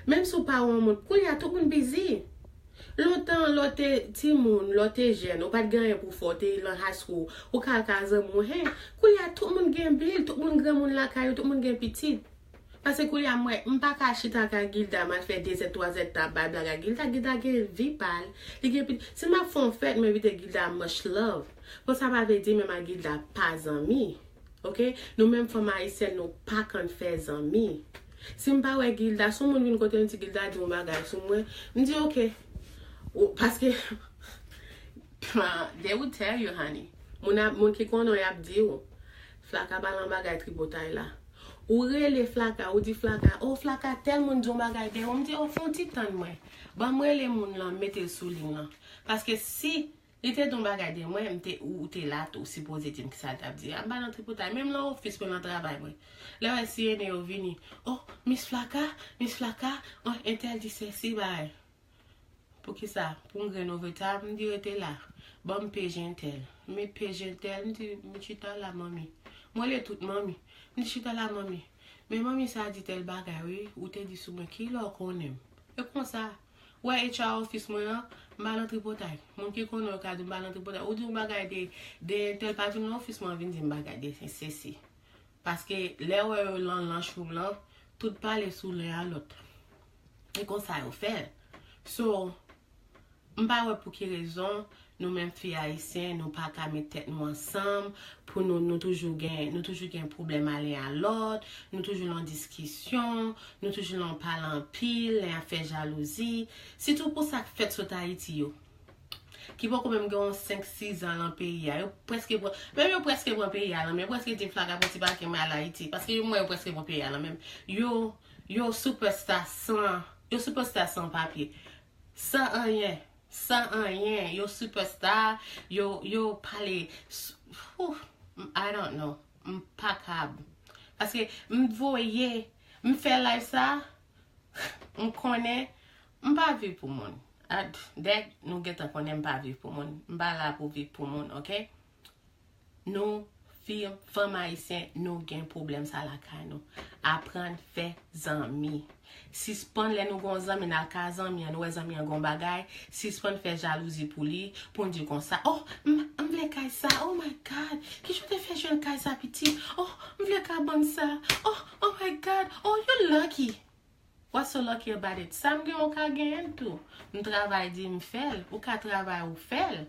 Menm si w pa wè yon moun, kounye a tout moun busy. Lontan, lè w te timoun, lè w te jèn, ou pa t gen anyen pou w fè, w te lan high school, ou ka al kay zanmi w, hen. Kounye a tout moun gen bil, tout moun granmoun lakay yo, tout moun gen pitit. Paske kounye a mwen, m pa ka chita ak Gilda, m al fè de zèd, twa zèd tan ap bay blag ak Gilda. Gilda gen vi pa l, li gen pitit. Si m ap fè yon fèt, m envite Gilda, much love. Bon, sa pa vle di menm ak Gilda pa zanmi. Ok? Nou menm fanm ayisyèn, nou pa konn fè zanmi. Si m pa wè Gilda, si yon moun vin kote m di Gilda di yon bagay sou mwen, m di ok. Ou, paske, they will tell you, honey. Moun a, moun ki konnen w, y ap di w. Flaka pa lan bagay tripotay la. Ou rele Flaka, ou di Flaka, "O Flaka, tèl moun di yon bagay dèyè w." M di, "O, fè yon ti tann mwen. Ban m rele moun lan, m mete l sou liy lan." Paske si li te di yon bagay dèyè mwen, m te, ou, ou te la tou, ou sipoze di m kisa l t ap di. Ap ba nan tripotay, menm nan ofis mwen, nan travay mwen. Lè w wè sirene yo vini, "O, Miss Flaka, Miss Flaka, o, entèl di sesi bay." Poukisa? Pou m grenn overtime, m di rete la. Ban m peje entèl. M met peje entèl, m di, "M chita la, manmi." M rele tout manmi. M di, "Chita la, manmi. Men manmi sa a di tèl bagay, wi. Ou te di sou mwen, ki lè w konnen m?" E konsa, wè H R office mwen an, m pa nan tripotay. Moun ki konnen yo ka di m pa nan tripotay. Ou di yon bagay de, de entèl pa vin nan office mwen, vin di m bagay de sesi. Paske lè w wè yo lan lunchroom lan, tout pale sou len a lòt. E konsa yo fè l. So, m pa wè pou ki rezon nou menm fi ayisyen, nou pa ka met tèt nou ansanm pou nou, nou toujou gen, nou toujou gen pwoblèm a len a lòt, nou toujou nan diskisyon, nou toujou nan pale anpil, len ap fè jalouzi. Sitou pou sa k fèt sot Ayiti yo. Ki poko menm gen yon senk, sis zan lan peyi a. Yo prèske pran, menm yo prèske pran peyi a lan men, yo prèske di Flaka pran ti pake mwen al Ayiti. Paske yo, mwen, yo prèske pran peyi a lan men. Yo, yo superstar san, yo superstar san papye. San anyen, san anyen. Yo superstar, yo, yo pale, s-, whew, I don't know. M pa kab. Paske m voye, m fè live sa, m konnen, m pa viv pou moun. Ad, dèk nou gentan konnen m pa viv pou moun. M pa la pou viv pou moun, oke? Nou, fi, fanm ayisyen, nou gen pwoblèm sa lakay nou. Aprann fè zanmi. Sispann lè nou gon zanmi, n al ka zanmi an, nou wè zanmi an gon bagay, sispann fè jalouzi pou li, pou n di konsa, "Oh, m, m vle kay sa, oh my God, kijan w te fè jwenn kay sa, pitit? Oh, m vle kabann sa, oh, oh my God, oh, you lucky." What's so lucky about it? Sa m gen, ou ka genyen l tou. M travay di m fè l, ou ka travay ou fè l.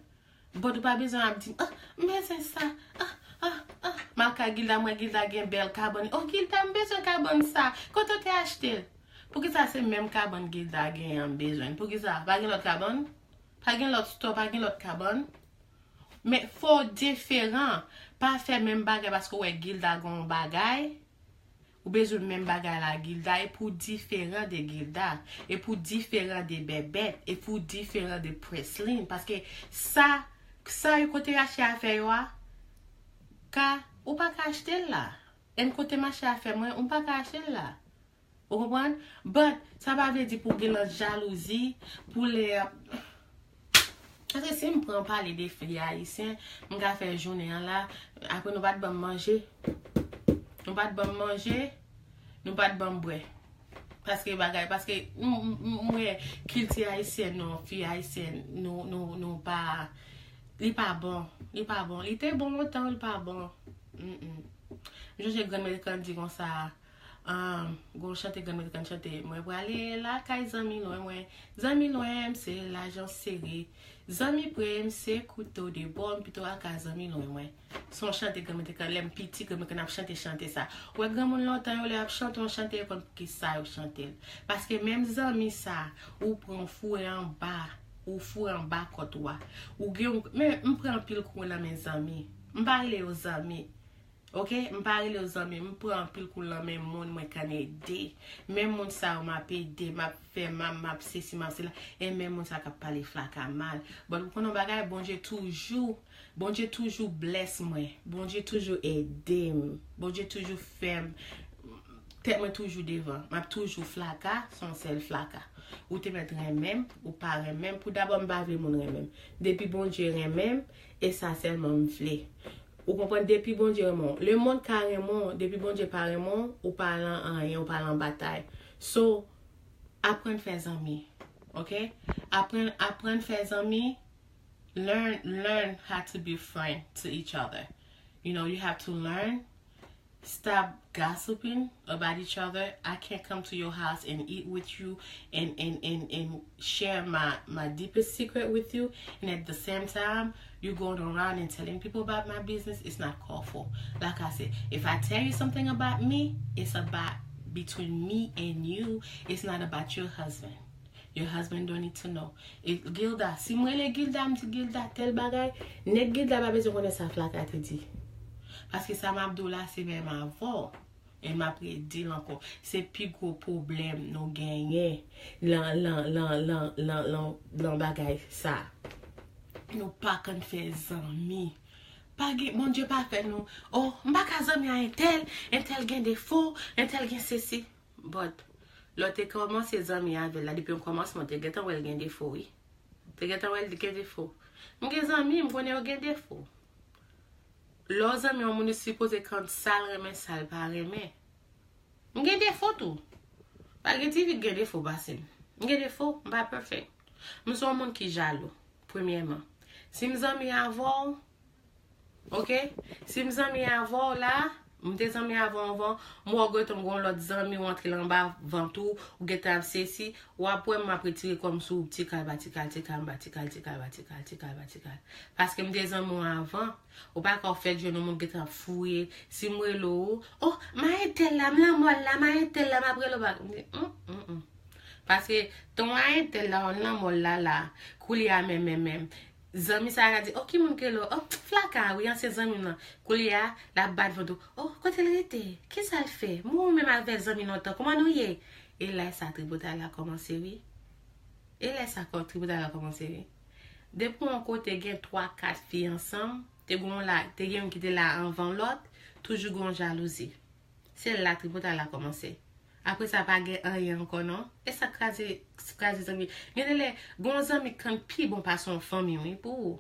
But ou pa bezwen ap di m, "Ah, m bezwen sa, ah, ah, ah." M al kay Gilda, m wè Gilda gen bèl kabann. "Oh, Gilda, m bezwen kabann sa. Kote w te achte l?" Poukisa se menm kabann Gilda genyen an m bezwen l? Poukisa? Pa gen lòt kabann? Pa gen lòt store, pa gen lòt kabann? Men fò w diferan. Pa fè menm bagay paske w wè Gilda gen yon bagay. Ou bezwen menm bagay la Gilda, e pou w diferan de Gilda, e pou w diferan de Bèbèt, e pou w diferan de Preslin. Paske sa, sa yo kote yo achte afè yo a, ka, ou pa ka achte l la. E m kote m achte afè mwen, ou pa ka achte l la. Ou konprann? But, sa pa vle di pou w gen lòt jalouzi, pou lè Paske si m pran pale de fi ayisyen, m ka fè jounen an la, apre nou pa t ban m manje. Nou pa t ban m manje, nou pa t ban m bwè. Paske bagay, paske m, m, m, m wè kilti ayisyen nou, fi ayisyen nou, nou, nou pa, li pa bon, li pa bon. Li te bon lontan, li pa bon. Mm, mm. M sonje grann mwen te konn di konsa, um, gon chante grann mwen te konn chante, "Mwen prale lakay zanmi lwen mwen, zanmi lwen m se lajan sere, zanmi pre m se kouto de bò, m pito al ka zanmi lwen mwen." Se yon chante grann mwen te konn, lè m piti, grann mwen konn ap chante chante sa. Ou wè granmoun lontan yo, lè y ap chante yon chante, yo konn poukisa yo chante l. Paske menm zanmi sa, ou pran, ou foure anba, ou foure anba kòt ou a. Ou gen, men m pran anpil kou nan men zanmi. M pa rele yo zanmi. Oke? M pa rele yo zanmi. M pran anpil kou nan men moun mwen konn ede. Menm moun sa yo m ap ede, m ap fè, m ap, m ap sesi, m ap sela. E menm moun sa k ap pale Flaka mal. But ou konn yon bagay, Bondye toujou, Bondye toujou bless mwen. Bondye toujou ede m. Bondye toujou fè m. Tèt mwen toujou devan. M ap toujou Flaka, se yon sèl Flaka. Ou te mèt renmen m, ou pa renmen m. Pou dabò, m pa vle moun renmen m. Depi Bondye renmen m, e sa sèlman m vle. Ou konprann? Depi Bondye renmen w. Lemonn ka renmen w, depi Bondye pa renmen w, ou pa lan anyen, ou pa lan batay. So, aprann fè zanmi. Oke? Aprann, aprann fè zanmi. Learn, learn how to be friend to each other. You know, you have to learn. Stop gossiping about each other. I can't come to your house and eat with you and, and, and, and share my, my deepest secret with you. And at the same time, you're going around and telling people about my business. It's not called for. Like I said, if I tell you something about me, it's about between me and you. It's not about your husband. Your husband don't need to know. E Gilda, si m rele Gilda, m di Gilda tèl bagay, nèg Gilda pa bezwen konnen sa Flaka te di. Paske sa m ap di w la, se menm avè w. E m ap redi l ankò. Se pi gwo pwoblèm nou genyen lan, lan, lan, lan, lan, lan, lan bagay sa. Nou pa konn fè zanmi. Pa gen, Bondye pa fè nou. Oh, m pa ka zanmi a entèl, entèl gen defo, entèl gen sesi. But, lè w te kòmanse zanmi avè l la, depi yon kòmansman, w te gentan wè l gen defo, wi. Te gentan wè l gen defo. M gen zanmi, m konnen yo gen defo. Lè w zanmi yon moun, ou sipoze konn sa l renmen, sa l pa renmen. M gen defo tou. Pa gen ti fi k gen defo pase m. M gen defo, m pa perfect. M se yon moun ki jalou, premyèman. Si m zanmi avè w, ok? Si m zanmi avè w la, m te zanmi avè w anvan, m wè w gentan gen yon lòt zanmi, w antre l anba vant ou, ou gentan ap sesi, w ap wè m ap retire kò m sou ou, ti kal pa ti kal, ti kal pa ti kal, ti kal pa ti kal, ti kal pa ti kal. Paske m te zanmi w anvan, ou pa ka w fèt jwenn yon moun gentan ap fouye, si m rele w, oh, m a entèl la, m lanmò l la, m a entèl la, m ap rele w bak. M di, hum, hum, hum. Paske ton a entèl la, w lanmò l la la, koulye a menm, menm, menm. Zanmi sa ka di, oh, ki moun ke l, oh, Flaka, wi, ansyen zanmi m nan. Koulye a, l ap bat vant ou. Oh, kote l rete? Kisa l fè? Mwen menm avè zanmi lontan, kòman nou ye? E la sa tripotay la kòmanse, wi. E la sa kò tripotay la kòmanse, wi. Depi yon kote gen twa, kat fi ansanm, te gen yon la, te gen youn ki te la anvan lòt, toujou gen yon jalouzi. Se la tripotay la kòmanse. Apre sa, pa gen anyen ankò, non. E sa kraze, kraze zanmi. Gen de lè, gen yon zanmi k konn pi bon pase yon fanmi, wi, pou ou.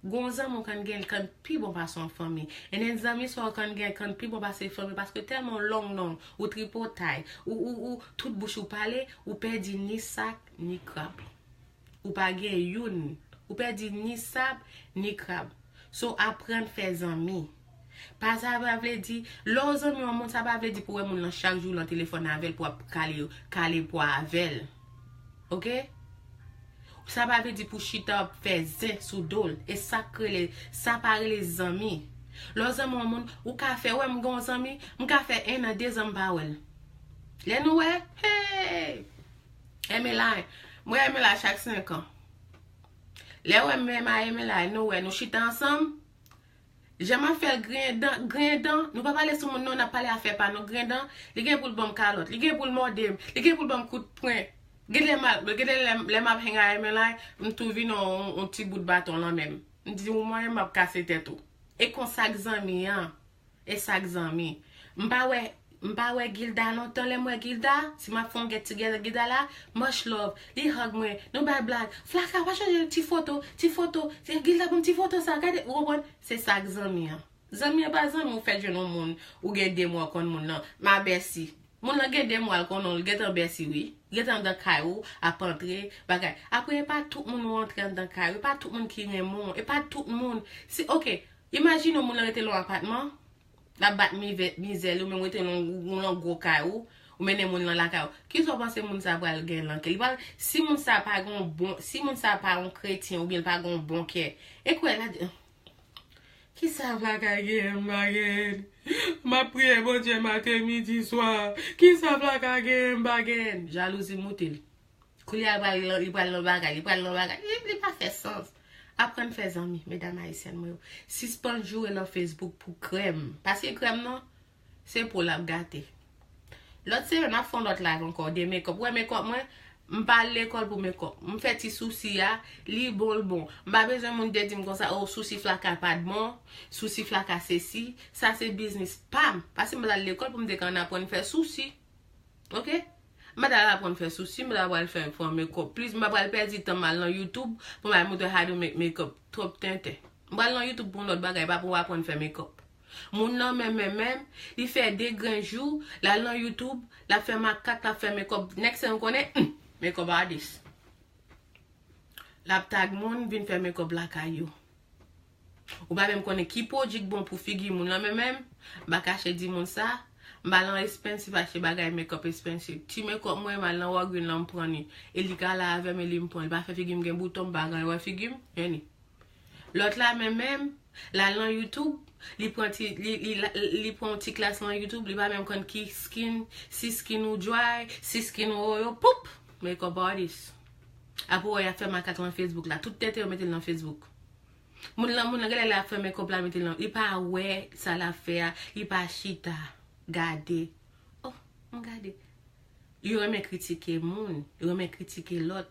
Gen yon zanmi w konn gen, l konn pi bon pase yon fanmi. E gen zanmi sa w konn gen, konn pi bon pase fanmi, paske tèlman w long, long, ou tripotay, ou, ou, ou, tout bouch ou pale, ou pèdi ni sak, ni krab. Ou pa gen youn. Ou pèdi ni sab, ni krab. So, aprann fè zanmi. Pa sa pa vle di, lè w zanmi yon moun, sa pa vle di pou wè moun nan chak jou lan telefòn avè l, pou ap kale, kale pwa avè l. Ok? Sa pa vle di pou chita ap fè zen sou do l. E sa k rele, sa pa rele zanmi. Lè w zanmi yon moun, ou ka fè, wè m gen yon zanmi, m ka fè en an, de zan m pa wè l. Lè nou wè, hey! Emeline, mwen Emeline chak senk an. Lè wè m menm a Emeline, nou wè, nou chita ansanm. Jan m ap fè l griyen dan, griyen dan, nou pa pale sou moun non, n ap pale afè pa nou, griyen dan, li gen pou l ban m kalòt, li gen pou l mòde m, li gen pou l ban m kout pwen. Gen lè m ap, gen lè, lè, lè m ap hang a Emeline, m tou vin yon, yon ti bout baton lan men m. M di, ou manyen m ap kase tèt ou. E konsa k zanmi an. E sa k zanmi. M pa wè, m pa wè Gilda lontan, lè m wè Gilda, si m ap fè yon get together Gilda la, much love, li hug mwen, nou bay blag, Flaka, pa chanje ti foto, ti foto, se Gilda ban m ti foto sa, gade, ou konprann? Se sa k zanmi an. Zanmi an pa zanmi ou fèt jwenn yon moun, ou gen de mwa w konn moun nan, ma bèsi. Moun nan gen de mwa l konnen w, l gentan bèsi wi. Gentan anndan kay ou, ap antre, bagay. Apre, e pa tout moun ou antre anndan kay ou, e pa tout moun ki renmen w, e pa tout moun. Si, ok, imajine w moun nan rete nan yon apatman, l ap bat mizè, mizè li, ou menm rete nan yon, nan yon gwo kay ou, ou mennen moun nan lakay ou. Kisa w panse moun sa pral gen nan kè? Li pral, si moun sa pa gen yon bon, si moun sa pa yon kretyen oubyen l pa gen yon bon kè, e kwè l a di, kisa Flaka genyen m pa genyen? M ap priye Bondye maten, midi, swa. Kisa Flaka genyen m pa genyen? Jalouzi moute l. Koulye a li pral, li pral nan bagay, li pral nan bagay. Li, li pa fè sans. Aprann fè zanmi, medam ayisyèn mwen yo. Sispann joure nan Facebook pou krèm. Paske krèm nan, se po l ap gate. Lòt semèn, m ap fè yon lòt live ankò de makeup. Ou wè makeup mwen, m pa al lekòl pou makeup. M fè ti sousi a, li bon, l bon. M pa bezwen moun te di m konsa, oh, sousi Flaka pa t bon, sousi Flaka sesi. Sa se biznis pa m. Paske m pa t al lekòl pou m te konn aprann fè sousi. Ok? M pa t al aprann fè sousi, m pa t al fè, fè makeup. Plis, m pa pral pèdi tan m al nan YouTube pou m al montre how to make makeup. Twòp tenten. M pral nan YouTube pou yon lòt bagay, pa pou aprann fè makeup. Moun nan menm, menm, menm, li fè de grenn jou, l al nan YouTube, l ap fè makak, l ap fè makeup. Next thing ou konnen, hmm, makeup artist. L ap tag moun, vin fè makeup lakay yo. Ou pa menm konnen ki pwodui k bon pou figi moun nan, menm, menm, m pa kache di moun sa, m al nan Expensive achte bagay makeup Expensive. Ti makeup mwen, m al nan Walgreens lan, m pran li. E li ka la avè m, e li m pran. Li pa fè figi m gen bouton, m pa gen anyen wè figi m, any. Lòt la menm, menm, l al nan YouTube, li pran ti, li, li, li, li pran yon ti klas nan YouTube, li pa menm konn ki skin, si skin ou dry, si skin ou oil, poup, makeup artist. Apre w wè y ap fè makak lan Facebook la, tout tenten yo mete l nan Facebook. Moun lan, moun lan, genlè l ap fè makeup la, mete l nan, li pa wè sa l ap fè a, li pa chita. Gade. Oh, m gade. Yo renmen kritike moun, yo renmen kritike lòt.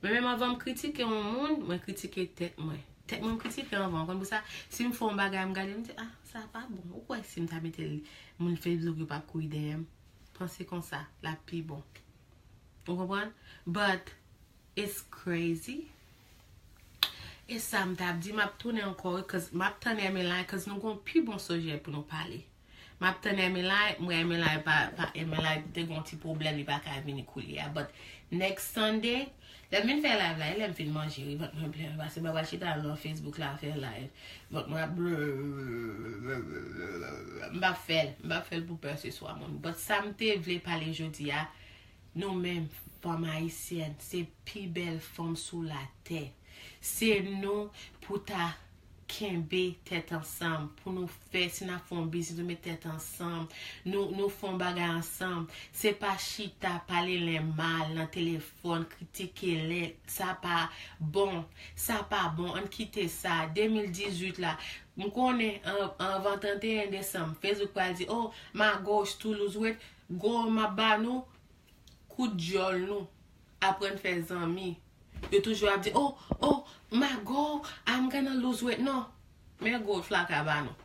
Men menm anvan m kritike yon moun, mwen kritike tèt mwen. Tèt mwen m kritike anvan, ou konn pou sa. Si m fè yon bagay, m gade, m di, ah, sa pa bon. Ou kwè si m ta mete l, moun Facebook yo p ap kouri dèyè m? Panse konsa, l ap pi bon. Ou konprann? But it's crazy. E sa m t ap di, m ap tounen ankò, cause m ap tann Emmeline, cause nou gon pi bon sijè pou nou pale. M ap tann Emmeline, m wè Emmeline pa, pa, Emmeline te gon ti pwoblèm, li pa ka vini koulye a. But next Sunday, lè m vin fè live la, e lè m fin manje, wi, vant mwen plen, paske m pa pral chita nan Facebook la fè live. Vant mwen ap, m pa fè l, m pa fè l pou pè se swa moun. But sa m te vle pale jodi a, nou menm, fanm ayisyèn, se pi bèl fanm sou latè. Se nou pou ta kenbe tèt ansanm, pou nou fè, si n ap fè yon biznis, nou met tèt ansanm, nou, nou fè yon bagay ansanm. Se pa chita, pale len mal nan telefòn, kritike len, sa pa bon, sa pa bon, ann kite sa. De mil dizuit la, m konnen an, anvan trannteyen desanm, Facebook pral di, oh, my goal is to lose weight, goal m ap ba nou, kout dyòl nou aprann fè zanmi. Yo toujou ap di, oh, oh, my goal, I'm gonna lose weight. Non. Men goal flaka ba nou.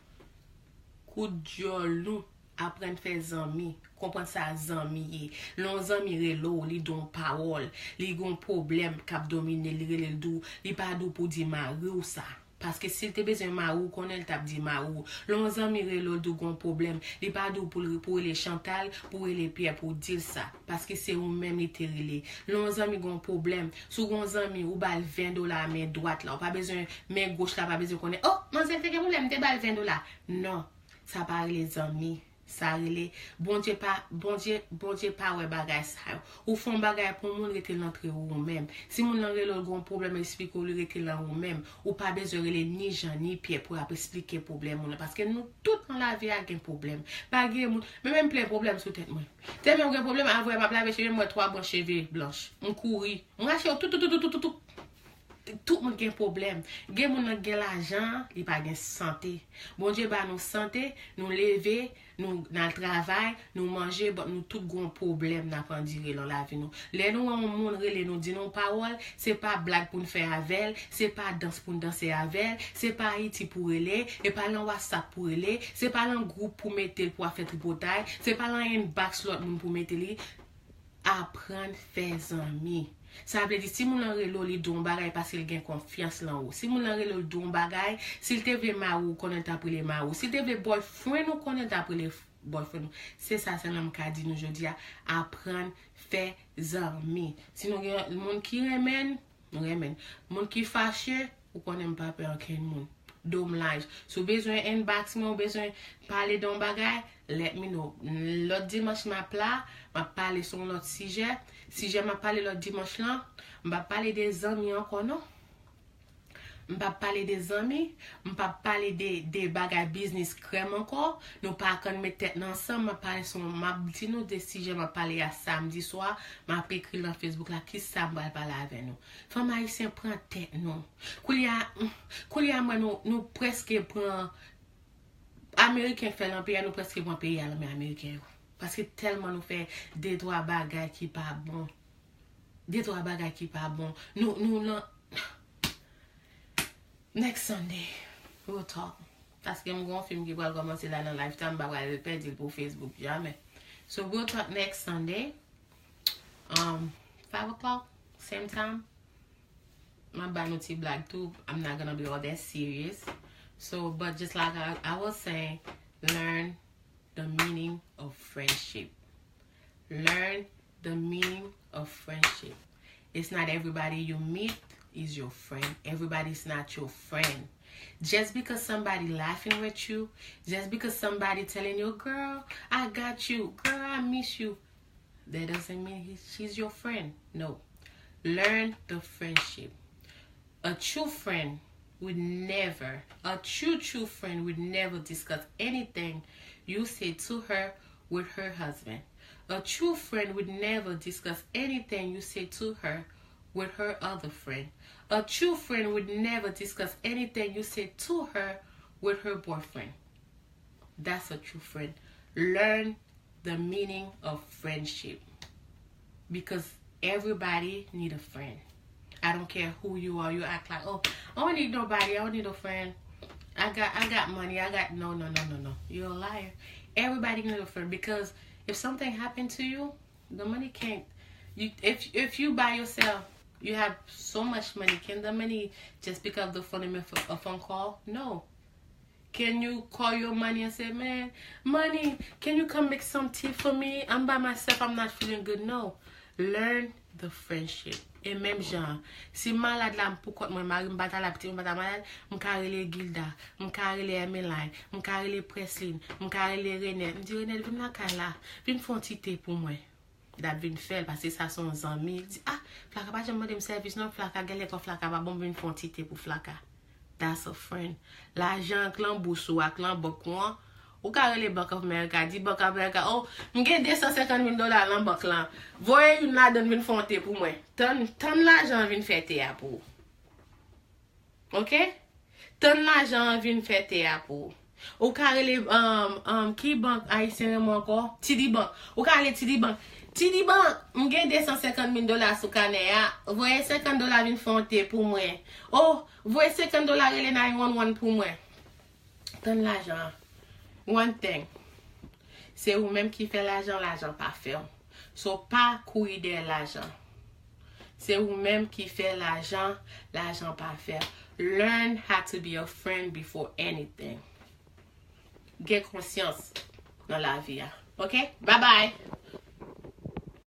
Kout dyòl nou aprann fè zanmi. Konprann sa zanmi ye. Lè yon zanmi rele w, li di w yon pawòl, li gen yon pwoblèm k ap domine l, li rele l di w, li pa di w pou di mari w sa. Paske si l te bezwen mari w, konnen l t ap di mari w. Lè yon zanmi rele w, l di w gon pwoblèm, li pa di w pou l, pou w rele Chantal, pou w rele Pierre, pou w di l sa. Paske se ou menm li te rele. Lè yon zanmi gon pwoblèm, si w gon zanmi, ou ba l ven dola men dwat la, ou pa bezwen, men goch la pa bezwen konnen, oh, manzè te gen pwoblèm, m te ba l ven dola. Non, sa pa rele zanmi. Sa rele, Bondye pa, Bondye, Bondye pa wè bagay sa yo. Ou fè yon bagay pou moun, rete l antre ou menm. Si moun nan rele w, l gon pwoblèm, eksplike w, li rete l an ou menm. Ou pa bezwen rele ni Jan ni Pyè pou y ap eksplike pwoblèm ou nan. Paske nou tout nan lavi a gen pwoblèm. Pa gen moun, men menm plen pwoblèm sou tèt mwen. Tèlman m gen pwoblèm, avè m ap lave cheve m, m wè twa branch cheve blanch. M kouri. M rache yo tout, tout, tout, tout, tout, tout. Tout moun gen pwoblèm. Gen moun nan gen lajan, li pa gen sante. Bondye ba nou sante, nou leve, nou, n al travay, nou manje, but nou tout gon pwoblèm n ap andire nan lavi nou. Lè nou wè yon moun rele nou, di nou pawòl, se pa blag pou n fè avè l, se pa dans pou n danse avè l, se pa Ayiti pou rele, e pa lan WhatsApp pou rele, se pa lan gwoup pou mete l pou ap fè tripotay, se pa lan inbox lòt moun pou mete li. Aprann fè zanmi. Sa vle di, si moun nan rele w, li di w yon bagay paske l gen konfyans lan ou. Si moun nan rele w, li di w yon bagay, si l te vle mari w, konnen l t ap rele mari w. Si l te vle boyfriend ou, konnen l t ap rele boyfriend ou. Se sa sèlman m ka di nou jodi a. Aprann fè zanmi. Si nou gen moun ki renmen n, nou renmen n. Moun ki fache, ou konnen m pa pè okenn moun. Domlaj. Si w bezwen inbox mwen, ou bezwen pale de yon bagay, let me know. Lòt dimanch m ap la, m ap pale sou yon lòt sijè. Sijè m ap pale lòt dimanch lan, m p ap pale de zanmi ankò non. M p ap pale de zanmi, m p ap pale de, de bagay biznis krèm ankò. Nou pa konn met tèt nou ansanm, m ap pale sou, m ap di nou de sijè m ap pale a samdi swa, m ap ekri nan Facebook la, kisa m pral pale avè nou. Fanm ayisyen pran tèt nou. Koulye a, koulye a m wè nou, nou prèske pran, Ameriken fè lan peyi a, nou prèske pran peyi a lan men Ameriken yo. Paske tèlman nou fè de twa bagay ki pa bon. De twa bagay ki pa bon. Nou, nou lan, next Sunday, we'll talk. Paske m gon fim ki pral kòmanse la nan Lifetime, m pa pral pèdi l pou Facebook jamè. So we'll talk next Sunday. Um, five o'clock, same time. M ap ba nou ti blag tou. I'm not gonna be all that serious. So, but just like I, I was saying, learn the meaning of friendship. Learn the meaning of friendship. It's not everybody you meet is your friend. Everybody is not your friend. Just because somebody laughing with you, just because somebody telling you, girl, I got you, girl, I miss you, that doesn't mean he, she's your friend. No. Learn the friendship. A true friend would never, a true, true friend would never discuss anything you say to her with her husband. A true friend would never discuss anything you say to her with her other friend. A true friend would never discuss anything you say to her with her boyfriend. That's a true friend. Learn the meaning of friendship. Because everybody need a friend. I don't care who you are. You act like, oh, I don't need nobody. I don't need a friend. I got I got money. I got no no no no no. You're a liar. Everybody need a friend because if something happened to you, the money can't. You if if you by yourself, you have so much money. Can the money just pick up the phone and make a phone call? No. Can you call your money and say, man, money, can you come make some tea for me? I'm by myself, I'm not feeling good. No. Learn the friendship. E menm jan, si m malad la, m pou kont mwen, mari m pa ta la, pitit mwen pa ta malad, m ka rele Gilda, m ka rele Emeline, m ka rele Preslin, m ka rele Renel. M di Renel, vin lakay la, vin fè yon ti te pou mwen. L ap vin fè l, paske sa se yon zanmi. L di, ah, Flaka pa janm mande m sèvis non, Flaka genlè kò Flaka pa bon, m vin fè yon ti te pou Flaka. That's a friend. Lajan ak lan bous ou ak lan bank ou an, ou ka rele Bank of America, di Bank of America, oh, m gen de san senkant mil dola lan bank lan. Voye youn ladan l vin fè yon te pou mwen. Tann, tann lajan an vin fè te a pou ou. Ok? Tann lajan an vin fè te a pou ou. Ou ka rele, um, um, ki bank ayisyen renmen ankò? T D Bank. Ou ka rele T D Bank. T D Bank, m gen de san senkant mil dola sou kanè a. Voye senkant dola vin fè yon te pou mwen. Oh, voye senkant dola rele nine one one pou mwen. Tann lajan an. One thing. Se ou menm ki fè lajan, lajan pa fè w. So, pa kouri dèyè lajan. Se ou menm ki fè lajan, lajan pa fè w. Learn how to be a friend before anything. Gen konsyans nan lavi a. Ok? Bye bye!